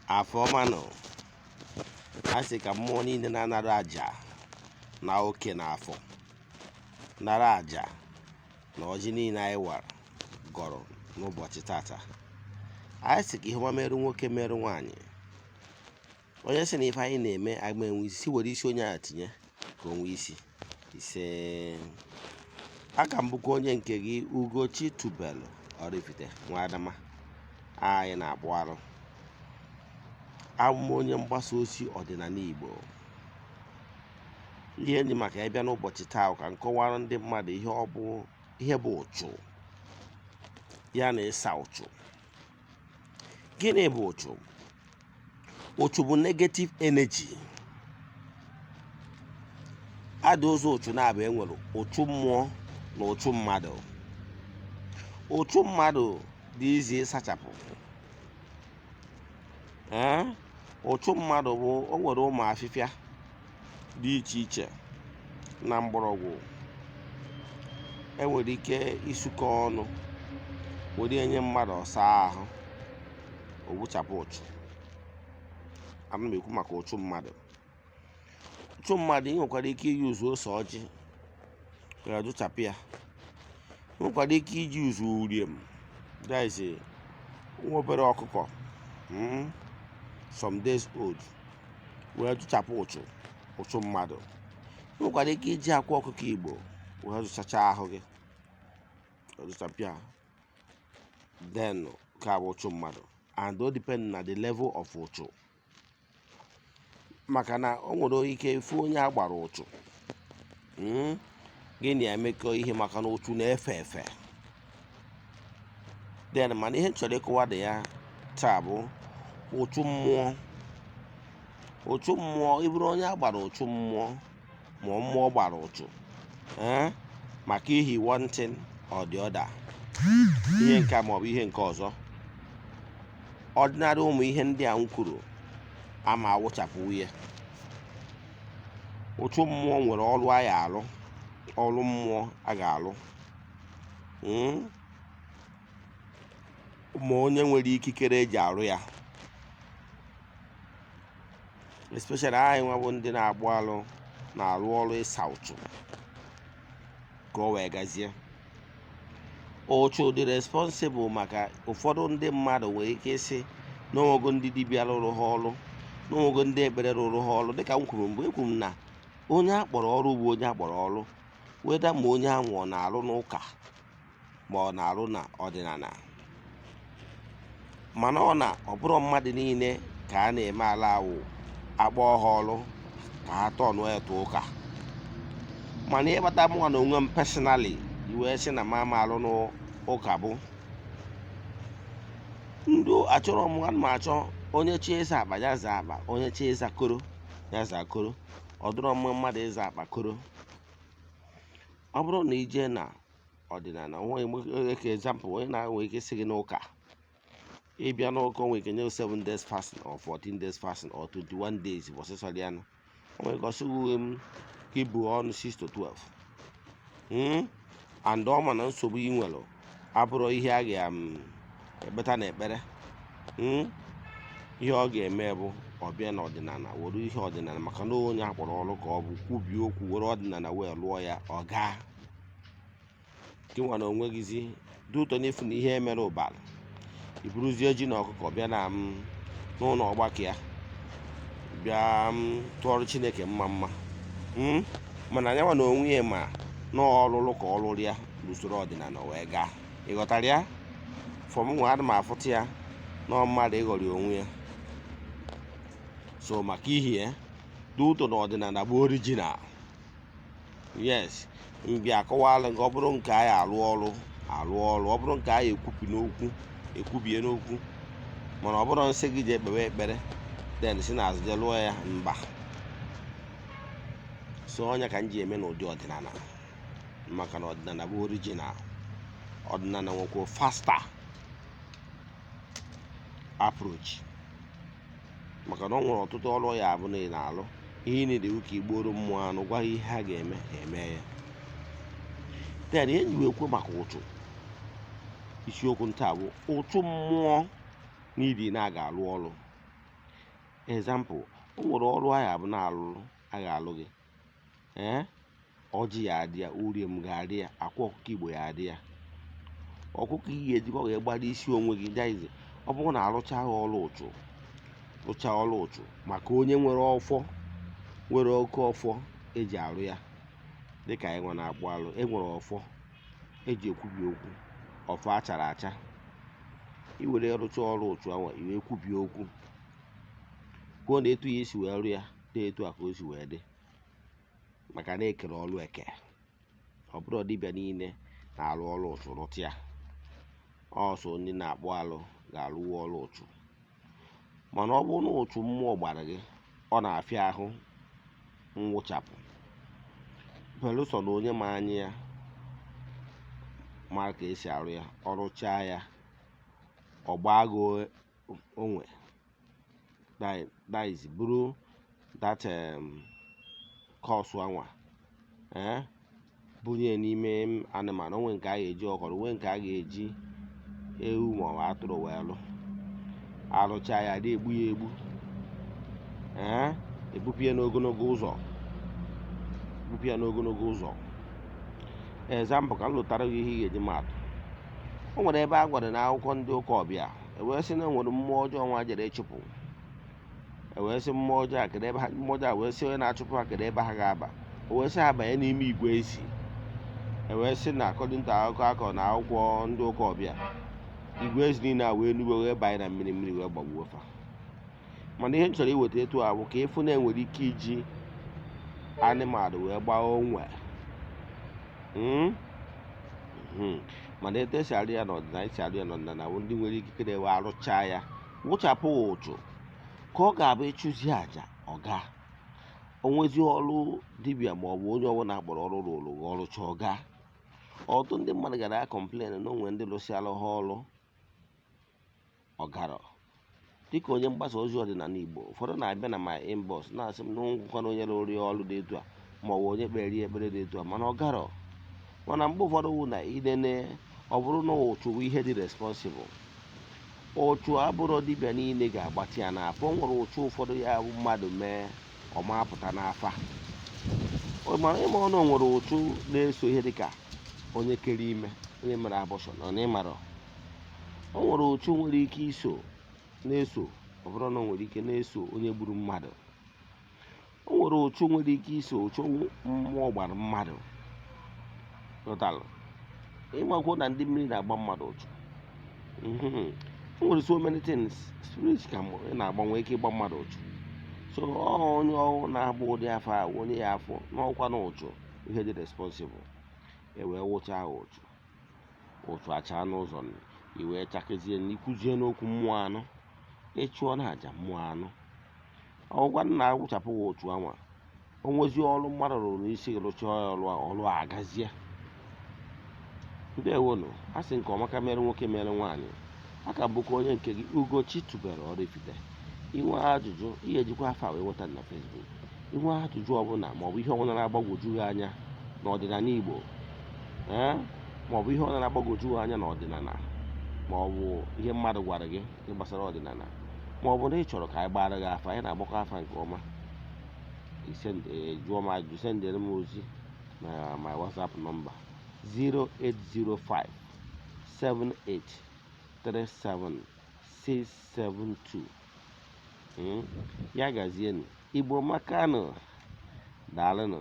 Afọ ọma nọ. A sị ka mmụọ niile na-anara àjà na oke na afọ nara àjà na ọjị niile anyị wara gọrọ n'ụbọchị tata. Anyị sị ka ihe ọma merụ nwoke, merụ nwaanyị. Onye sị na ife anyị na-eme agma enwe isi, were isi onye a tinye ka o nwee isi ise. Aka m bụkwa onye nke gị, Ugochi Tubelu Oraifite nwa Adama. Anyị na-akpụ arụ. Abụ m onye mgbasa ozi ọdịnala Igbo. Ihe ndị maka ịbịa n'ụbọchị taa ka m kọwara ndị mmadụ ihe ọ bụ, ihe bụ ụchụ, ya na ịsa ụchụ. Gịnị bụ ụchụ? Ụchụ bụ negative energy. Adị ụzọ ụchụ na-abụ. Enwere ụchụ mmụọ na ụchụ mmadụ. Ụchụ mmadụ dị izi ịsachapụ. Ee, ụchụ mmadụ bụ o nwere ụmụ afịfịa dị iche iche na mgbọrọgwụ enwere ike isukọ ọnụ were enye mmadụ ọsa ahụ, o gbuchapụ ụchụ. Ana m ekwu maka ụchụ mmadụ. Ụchụ mmadụ, ị nwekwara ike iyuzu ose ọjị wee dụchapụ ya. Ị nwekwara ike iji uzu uriem, that is nwa obere ọkụkọ some days old, wee dụchapụ ụchụ, ụchụ mmadụ. Ị nwekwara ike iji akwa ọkụkọ Igbo wee dụchacha ahụ gị, wee dụchapụ ya. Then nke a bụ ụchụ mmadụ, and o depend na the level of ụchụ, maka na o nwere ike ifu onye a gbara ụchụ, gị na emekọ ihe, maka na ụchụ na-efe efe. Then mana ihe m chọrọ ịkọwa dị ya taa bụ ụchụ mmụọ. Ụchụ mmụọ, ịbụrụ onye a gbara ụchụ mmụọ, ma mmụọ gbara ụchụ, ee, maka ihi one thing or the other, ihe nke a maọbụ ihe nke ọzọ, ọdịnarị ụmụ ihe ndị a m kwuru ama awụchapụ ya. Ụchụ mmụọ nwere ọrụ a ya alụ, ọrụ mmụọ a ga-alụ, ma onye nwere ikikere eji arụ ya, especially anyị nwa bụ ndị na-agbụ alụ, na-arụ ọrụ ịsa ụchụ ka o wee gazie. Ụchụ dị responsible maka ụfọdụ ndị mmadụ nwere ike ịsị n'onwego ndị dibịa rụrụ ha ọrụ, n'onwego ndị ekpere rụrụ ha ọrụ. Dịka m kwuru mgbe, ekwuru m na onye akpọrọ ọrụ bụ onye akpọrọ ọrụ, weda ma onye ahụ ọ na-arụ n'ụka ma ọ na-arụ na ọdịnala. Mana ọ na ọ bụrụ mmadụ niile ka a na-eme ala awụ akpọ ha ọrụ ka ha tọnụọ etu ụka. Mana ihe kpata mụnwa na onwe m personally wee sị na m ama alụ n'ụka bụ ndụ achọrọ m. Ana m achọ onye chi ịza akpa ya zaa akpa, onye chi ịza koro ya zaa koro. Ọ dịrọ mma mmadụ ịza akpa koro. Ọ bụrụ na ije na ọdịnala nwe ka example, onye na-enwe ike sị gị n'ụka, ịbịa n'ụka, o nwere ike nye 7 days fasting or 14 days fasting or 21 days bụ ọsịsọ dị anụ. O nwere ike ọsị m ka ibu ọnụ 6 to 12, and ọ ma na nsogbu ị nwere abụrụ ihe a ga-ekpeta na ekpere. Ihe ọ ga-eme bụ ọ bịa n'ọdịnala, were ihe ọdịnala, maka na onye akpọrọ ọrụ ka ọ bụ kwubie okwu, were ọdịnala wee lụọ ya, ọ gaa. Gị nwa na onwe gịzi dị ụtọ n'efu na ihe mere ụbara, iburuzie ji na ọkụkọ bịa na m n'ụlọ ọgbakọ ya, bịa m tụọrọ Chineke mma mma. Mana anya nwa na onwe ya ma na ọlụlụ ka ọ lụrụ ya n'usoro ọdịnala wee gaa. Ị ghọtara ya? Fọm nwa ana m afụta ya na mmadụ ịghọrị onwe ya. So maka ihi ya dị ụtọ na ọdịnala bụ original. Yes, mbịa akọwala nke ọ bụrụ nke anyị alụ ọrụ alụ ọrụ, ọ bụrụ nke anyị ekwupi n'okwu ekwubie n'okwu. Mana ọ bụrụ nsị gị jee kpewe ekpere, then si n'azụ jee lụọ ya, mba. So ọnya ka m ji eme n'ụdị ọdịnala, maka na ọdịnala bụ original. Ọdịnala nwekwa faster approach, maka na ọ nwere ọtụtụ ọrụ ya abụ na ị na-alụ ihe ị na-edewu ka igboro mmụọ anụ gwa ha ihe ha ga-eme, ha eme ya. Then ihe nji wee kwuo maka ụchụ, isiokwu nta bụ ụchụ mmụọ. N'idi na a ga-alụ ọrụ. Example, o nwere ọrụ a ga-abụ na-alụ, a ga-alụ gị, ee, ọjị ya adị ya, uriem ga-adị ya, akwa ọkụkọ Igbo ya adị ya, ọkụkọ ị ga-ejikwa wee gbara isi onwe gị. Jaizi, ọ bụrụ na arụcha ha ọrụ ụchụ, rụchaa ọrụ ụchụ maka onye nwere ọfọ, nwere oke ọfọ eji arụ ya, dịka anyị nwe na-akpụ alụ, e nwere ọfọ eji ekwubi okwu, ọfọ achara acha. I were rụcha ọrụ ụchụ ahụ, i wee kwubie okwu, kwuo na etu ya esi wee rụ ya dị, etu a ka o si wee dị, maka na ekere ọrụ eke. Ọ bụrụ dibịa niile na-arụ ọrụ ụchụ rụta ya, ọsọ ndị na-akpụ alụ ga-arụwa ọrụ ụchụ. Mana ọ bụrụ na ụchụ mmụọ gbara gị, ọ na-afịa ahụ nwụchapụ, belụsọ na onye ma anya ya mara ka esi arụ ya. Ọ rụchaa ya, ọ gbaa gị onwe, that is, buru that curse anwa, eh, bunye n'ime anụmanụ onwe, nke a ga-eji ọkọrọ onwe, nke a ga-eji ewu ma ọ bụ atụrụ wee lụ. Arụcha ya, dị egbu ya egbu, ee, ebupụ ya n'ogologo ụzọ, bupụ ya n'ogologo ụzọ. Example, ka m lụtara gị ihe ị ga-eji maatụ. O nwere ebe a gwara n'akwụkwọ ndị ụka ọbịa, ewee sị na o nwere mmụọ ọjọọ nwa jere ịchụpụ. Ewee sị mmụọ ọjọọ a, kedu ebe ha? Mmụọ ọjọọ a wee sị onye na-achụpụ ha, kedu ebe ha ga-aba? O wee sị ha banye n'ime igwe ezi. Ewee sị na according to akụkọ akọ na akwụkwọ ndị ụka ọbịa, igwe ezi niile a wee nugbe, wee banye na mmiri, mmiri wee gbagbuo fa. Mana ihe m chọrọ iweta etu a bụ ka ịfụ na enwere ike iji animal wee gbaa onwe. Mana etu esi arụ ya n'ọdịnala, esi arụ ya n'ọdịnala bụ ndị nwere ikikere wee arụchaa ya, wụchapụ ụchụ, ka ọ ga-abụ ịchụzi àjà, ọga onwezi ọrụ dibịa ma ọ bụ onye ọbụla akpọrọ ọrụ rụrụ ọrụcha, ọga. Ọtụtụ ndị mmadụ gara complain na onwe ndị rụsịara ha ọrụ, ọgarọ. Dịka onye mgbasa ozi ọdịnala Igbo, ụfọdụ na-abịa na my inbox na-asị m na ngwụkwana onye rụrụ ya ọrụ dị etu a, ma ọ bụ onye kpere ya ekpere dị etu a, mana ọ garọ. Mana mgbe ụfọdụ wụ na inene, ọ bụrụ na ụchụ bụ ihe dị responsible. Ụchụ abụrụ dibịa niile ga-agbatị ya n'afọ. O nwere ụchụ ụfọdụ ya bụ mmadụ mee, ọ ma apụta n'afa. Mana ịma ọnụ, nwere ụchụ na-eso ihe dịka onye kere ime, onye mere abortion ọ na ịmara. O nwere ụchụ nwere ike iso na-eso, ọ bụrụ na o nwere ike na-eso onye gburu mmadụ. O nwere ụchụ nwere ike iso ụchụ mmụọ gbara mmadụ. Ghọtalụ? Ịmakwo na ndị mmiri na-agba mmadụ ụchụ. O nwere so many things spirit ka ị na-agbanwe ike ịgba mmadụ ụchụ. So ọ onye ọrụ na-agba ụdị afọ a, onye ya afọ n'ọkwa na ụchụ ihe dị responsible, e wee wụcha ha ụchụ, ụchụ achaa n'ụzọ, i wee chakezie na ikwuzie n'okwu mmụọ anụ, ịchụọ na àjà mmụọ anụ. Ọgwụkwa nna awụchapụ ya ụchụ anwa, o nwezi ọrụ mmadụ rụrụ n'isi, rụchaa ya ọrụ a, ọrụ a agazie. Ndewonu. A sị nke ọmaka mere nwoke, mere nwaanyị. Aka bụkwa onye nke gị, Ugochi tubelu Oraifite. Inwe ajụjụ, ihe ejikwa afa wee nweta na Facebook. Inwe ajụjụ ọbụla, maọbụ ihe ọbụla na-agbagwoju gị anya n'ọdịnala Igbo, ee, maọbụ ihe ọbụla na-agbagwoju gị anya n'ọdịnala, maọbụ ihe mmadụ gwara gị ihe gbasara ọdịnala, maọbụ na ị chọrọ ka anyị gbara gị afa, anyị na-agbakọ afa nke ọma. Jụọ m ajụjụ, sendere m ozi na my WhatsApp number 0805 78 37 672. Ya gazienụ. Igbo makanụ, daalụnụ.